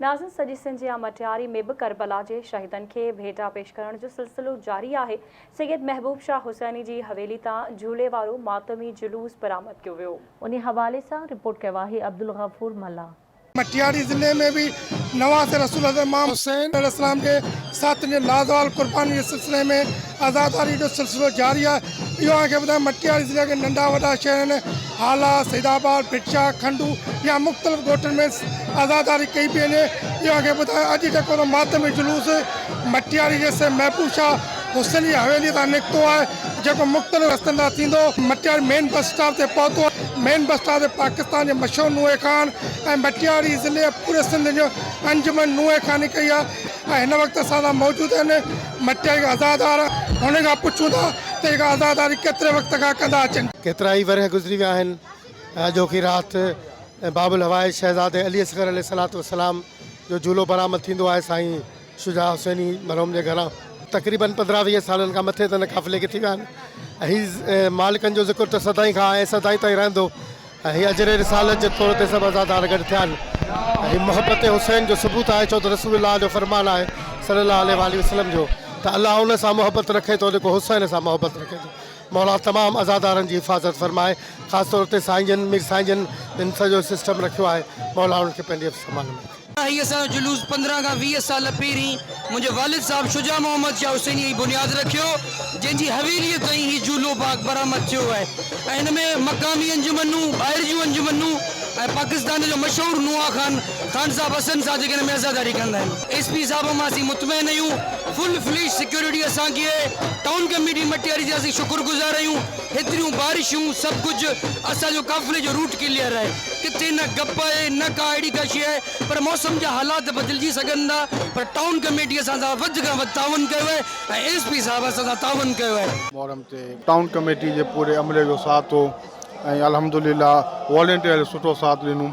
ناظرين سڄي سنڌ جيان مٽياري ۾ به ڪربلا جي شهيدن کي ڀيٽا پيش ڪرڻ جو سلسلو جاري آهي، سيد محبوب شاهه حسيني جي حويلي تان جهولي وارو ماتمي جلوس برآمد ڪيو ويو. انهي حوالي سان رپورٽ ڪيو آهي عبدالغفور ملاح. مٽياري ضلعي ۾ به نواسي رسول حضرت امام حسين عليه السلام جي ساٿين جي لازوال قرباني جي سلسلي ۾ عزاداري جو سلسلو جاري آهي اهو اوهان کي ٻڌايان مٽياري ضلعي کي ننڍا وڏا شهر آهن هالا، سيد آباد، ڀٽشاهه، کنڊو يا مختلف ڳوٺن ۾ عزاداري ڪئي پئي وڃي. اهو اوهان کي ٻڌايان اڄ جيڪو ته ماتمي جلوس مٽياري جي سيد محبوب شاهه حسيني جي حويلي تان نڪتو آهي جيڪو مختلف رستن تان ٿيندو مٽياري مين بس اسٽاپ تي پهتو آهي. مين بس اسٽاپ تي پاڪستان جي مشهور نوحي خان ۽ مٽياري ضلعي ۽ پوري سنڌ جو انجمن نوحي خاني ڪئي آهي ۽ هن وقت اسان سان موجود آهن مٽياري جا عزادار هنن کان پڇون ٿا ته جيڪا عزاداري ڪيتري وقت کان ڪندا اچن. ڪيترائي ورهيه گذري ويا آهن ۽ اڄوڪي رات باب الحوائج شهزادي علي اصغر عليه الصلوة والسلام جو جهولو برآمد ٿيندو آهي سائين شجاع حسيني مرحوم جي گهران تقريبن 15 20 سالن کان مٿي ته هن قافلي کي ٿي ويا آهن ۽ هي مالڪن جو ذڪر ته سدائين کان آهي سدائين تائين رهندو ۽ هي اجر رسالت جي طور تي سڀ عزادار گڏ ٿيا آهن ۽ هي محبت حسين جو ثبوت آهي ڇو ته رسول الله جو فرمان آهي صلي الله عليه واٰله وسلم جو ته الله ان سان محبت رکي ٿو جيڪو حسين سان محبت رکي ٿو مولا تمام عزادارن جي حفاظت فرمائي خاص طور تي سائين جن مير سائين جن جن سڄو سسٽم رکيو آهي مولا انهن کي پنهنجي حفظ امان ۾ رکي. هي اسان جو جلوس 15 کان 20 سال پهرين منهنجي والد صاحب شجاع محمد شاهه حسيني هي بنياد رکيو جنهن جي حويليء تائين هي جهولو پاڪ برآمد ٿيو آهي ۽ هن ۾ مقامي انجمنون، ٻاهر جون انجمنون ۽ پاڪستان جو مشهور نوحا خان، خان صاحب حسن صادق هن ۾ عزاداري ڪندا آهن. ايس پي صاحب مان اسين مطمئن آهيون، فل فليش سيڪيورٽي اسان کي آهي، ٽائون ڪميٽي مٽياري جا اسين شڪر گذار آهيون، هيتريون بارشون سڀ ڪجهه اسان جو قافلي جو روٽ ڪليئر آهي، ڪٿي نه گپ آهي نه ڪا اهڙي ڪا شيء آهي پر موسم جا حالات بدلجي سگهن ٿا پر ٽائون ڪميٽي اسان سان وڌ کان وڌ تعاون ڪيو آهي ۽ ايس پي صاحب اسان سان تعاون ڪيو آهي. محرم تي ٽائون ڪميٽي جي پوري عملي جو ساٿ هو ۽ الحمدلله والنٽيئر سٺو ساٿ ڏنو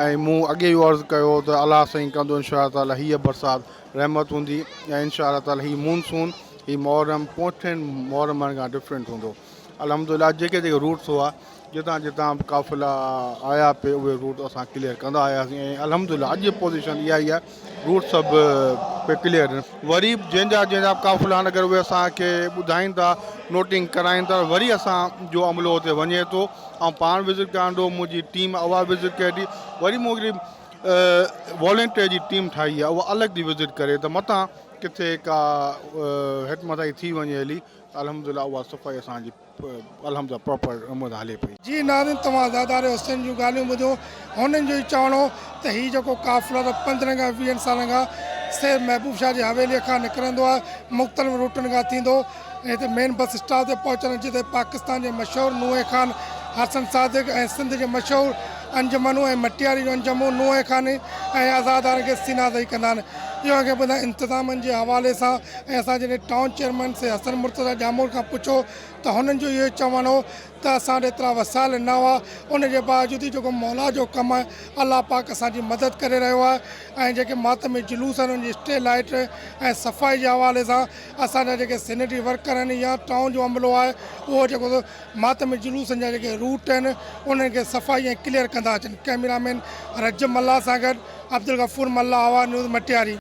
۽ مون اڳي اهو عرض ڪيو هو ته الله سائين ڪندو انشاء الله تعالي هيء برسات رحمت هوندي ۽ انشاء الله تعالي هي مونسون هي محرم پوٺين محرمن کان ڊفرنٽ هوندو الحمدلله جيڪي جيڪي روٽس هئا جتان جتان به قافلا آيا پي اهي روٽ اسان ڪليئر ڪندا آياسين ۽ الحمدلله اڄ پوزيشن اها ئي آهي روٽ سڀ پي ڪليئر آهن وري جنهن جا جنهن جا به قافلا آهن اگر اهي اسان کي ٻڌائين ٿا نوٽنگ ڪرائين ٿا وري اسان جو عملو اتي وڃي ٿو آئون پاڻ وزٽ ڪريان ٿو منهنجي ٽيم اها وزٽ ڪري ٿي وري مون هڪڙي والنٽيئر جي ٽيم ٺاهي آهي اها الڳ ٿي وزٽ ڪري ته متان ڪٿي ڪا هيٺ مٿائي ٿي وڃي هلي ته الحمدلله اها صفائي اسان جي الحمدلله پراپر نموني سان هلي پئي. جي ناظرين توهان عزادار حسين جون ڳالهيون ٻڌيون هنن جو هي چوڻ هو ته هي جيڪو قافلو ته 15 کان ويهن سالن کان سيد محبوب شاهه جي حويلي کان نڪرندو آهي مختلف روٽن کان ٿيندو هتي مين بس اسٽاپ تي پهچندو جتي پاڪستان جي مشهور نوحي خان حسن صادق ۽ سنڌ جي مشهور انجمنون ۽ مٽياري جو انجمون نوحي خاني ۽ عزادارن کي سينازئي ڪندا آهن اهو کي ٻڌائي انتظامن جي حوالي سان ۽ اسان جڏهن ٽائون چيئرمين سيد حسن مرتضيٰ ڄاموٽ کان پڇيو ته هنن جو اهو چوڻ هو ته اسان وٽ ايترا وسائل نه هئا ان جي باوجود جيڪو مولا جو ڪم آهي الله پاڪ اسان جي مدد ڪري رهيو آهي ۽ جيڪي ماتمي جلوس آهن ان جي اسٽريٽ لائيٽ ۽ صفائي جي حوالي سان اسان جا جيڪي سينيٽري ورڪر آهن يا ٽائون جو عملو آهي اهو جيڪو ماتمي جلوسن جا جيڪي روٽ آهن انهن کي صفائي ۽ ڪليئر ڪندا اچن ڪئميرا مين رجب ملاح سان گڏ عبدالغفور ملاح آواز نيوز مٽياري.